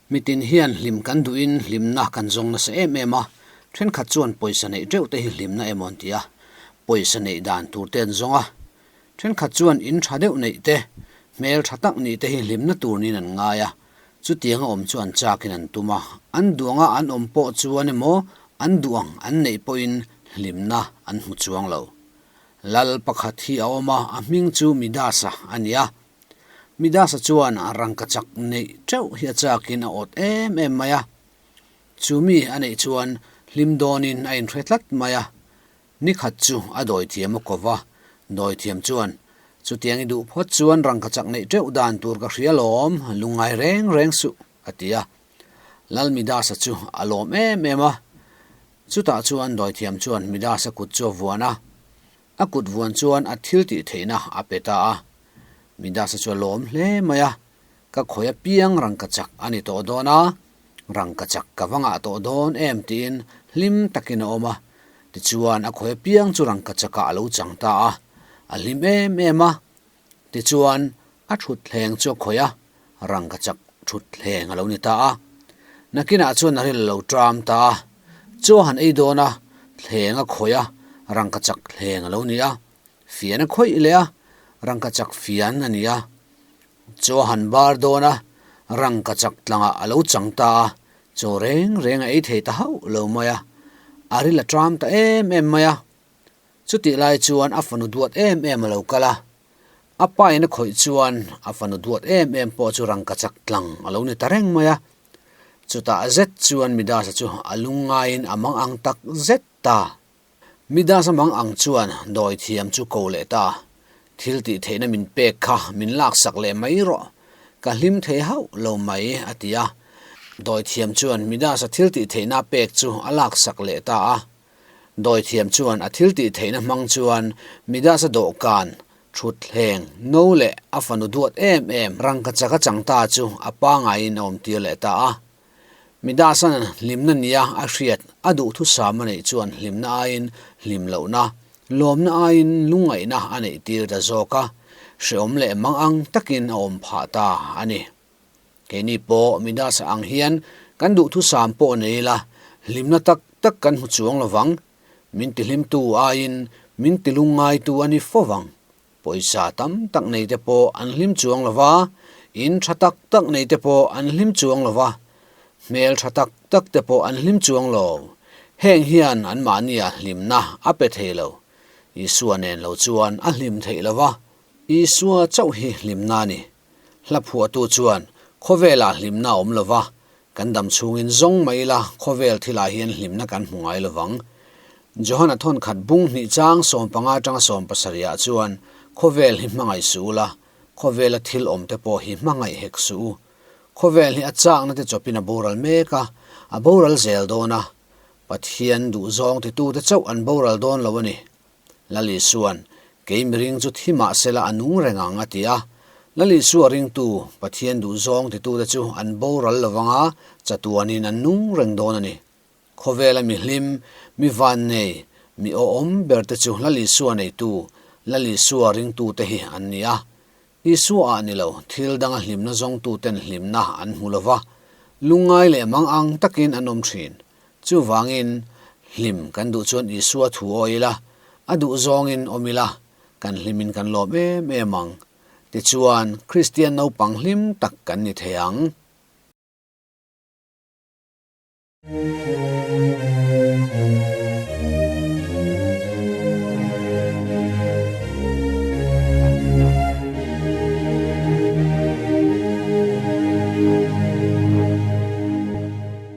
Mitin hian hlim kan duhin hlimna kan zawng nasa em em a, thenkhat chuan pawisa neih teuh te hi hlimna emaw an ti a, pawisa neih dan tur te an zawng a. Thenkhat chuan in tha deuh neih te, hmel tha tak nih te hi hlimna tur niin an ngai a, chutianga awm chu an chakin an tum a, an duh anga an awm pawh chuan emaw an duh ang an neih pawhin hlimna an hmu chuang lo. Lal pakhat hi a awm a, a hming chu Midasa a ni a. Midasa chuan rangkachak neih teuh hi a chakin a awt em em mai a. Chu mi a neih chuan hlim dawnin a inhre tlat mai a. Ni khat chu a dawithiam a ko va, dawithiam chuan, Chutiang i duh phawt chuan rangkachak neih teuh dan tur ka hria lawm, lungngai reng reng suh, a ti a. Lal Midasa chu a lawm em em a. Chutah chuan dawithiam chuan Midasa kut chu a vuan a. A kut vuan chuan a thil tih theihna a pe ta a. Midasa chu a lawm hle mai a, Ka khawi apiang rangkachak a ni tawh dawn a, rangkachak ka va ngah tawh dawn em tiin hlim takin a awm a. Tichuan a khawi apiang chu rangkachakah a lo chang ta a, a hlim em em a. Tichuan a thutthleng chu a khawi a, rangkachak thutthleng a lo ni ta a. Nakinah chuan a ril a lo ṭam ta a, chaw han ei dawn a, thleng a khawi a, rangkachak thleng a lo ni a. Fian a khawih leh a, rangkachak fian a ni a. Chaw a han bar dawn a, rangkachak tlangah a lo chang ta a, chaw reng reng a ei thei ta hauh lo mai a, a ril a ṭam ta em em mai a. Chutih lai chuan a fanu duat em em a lo kal a, a pa in a khawih chuan a fanu duat em em pawh chu rangkachak tlang a lo ni ta reng mai a. Chutah zet chuan Midasa chu a lungngaiin a mang ang tak zet ta. Midasa mang ang chuan dawi thiam chu ko leh ta. Thil tih theihna min pek kha min laksak leh mai rawh. Ka hlim thei hauh lo mai, a ti a. Dawi thiam chuan Midasa thil tih theihna pek chu a laksak leh ta a. Dawi thiam chuan a thil tih theihna hmang chuan Midasa dawhkan, thutthleng, no leh a fanu duat em em rangkachak a chang ta chu a pangaiin a awmtir leh ta a. Midasan hlimna nia a hriat a duhthusam a neih chuan hlimna aiin hlim lohna, lawmna aiin lungngaihna a neih tir ta zawk a, hreawm leh mang ang takin a awm phah ta a ni. Keini pawh Midasa ang hian kan duhthusam pawh nei ila hlimna tak tak kan hmu chuang lovang, min tihlimtu aiin min tilungngaitu a ni fo vang. Pawisa tam tak nei te pawh an hlim chuang lo va, in tha tak tak nei te pawh an hlim chuang lo va, hmel tha tak tak te pawh an hlim chuang lo. Heng hian anmahnia hlimna a pe thei lo. Isua nen lo chuan a hlim theih lo va, Isua chauh hi hlimna a ni. Hla phuahtu chuan, Khawvelah hlimna a awm lo va, kan dam chhungin zawng mai ila khawvel thilah hian hlimna kan hmu ngai lo vang. Johana thawnkhat bung hnih chang 15 atanga 70 ah chuan, Khawvel hi hmangaih suh ula, khawvela thil awm te pawh hi hmangaih hek suh u. Khawvel hi a chakna te chawpin a boral mek a, a boral zel dawn a. Pathian duhzawng titute chauh an boral dawn lo a ni. Lal Isua'n, Kei miring chu thi mah sela a nung reng ang, a ti a. Lal Isua ringtu, Pathian duhzawng titute chu an boral lo vanga chatuanin an nung reng dawn a ni. Khawvela mi hlim, mi vannei, mi awhawm berte chu Lal Isua neitu, Lal Isua ringtute hi an ni a. Isua ah ni lo, thil danga hlimna zawngtuten hlimna an hmu lo va, lungngai leh mang ang takin an awm thin. Chuvangin, hlim kan duh chuan Isua thu aw ila, a duh zawngin awm ila, kan hlimin kan lawm em em ang. Tichuan, Kristian naupang hlim tak kan ni thei ang.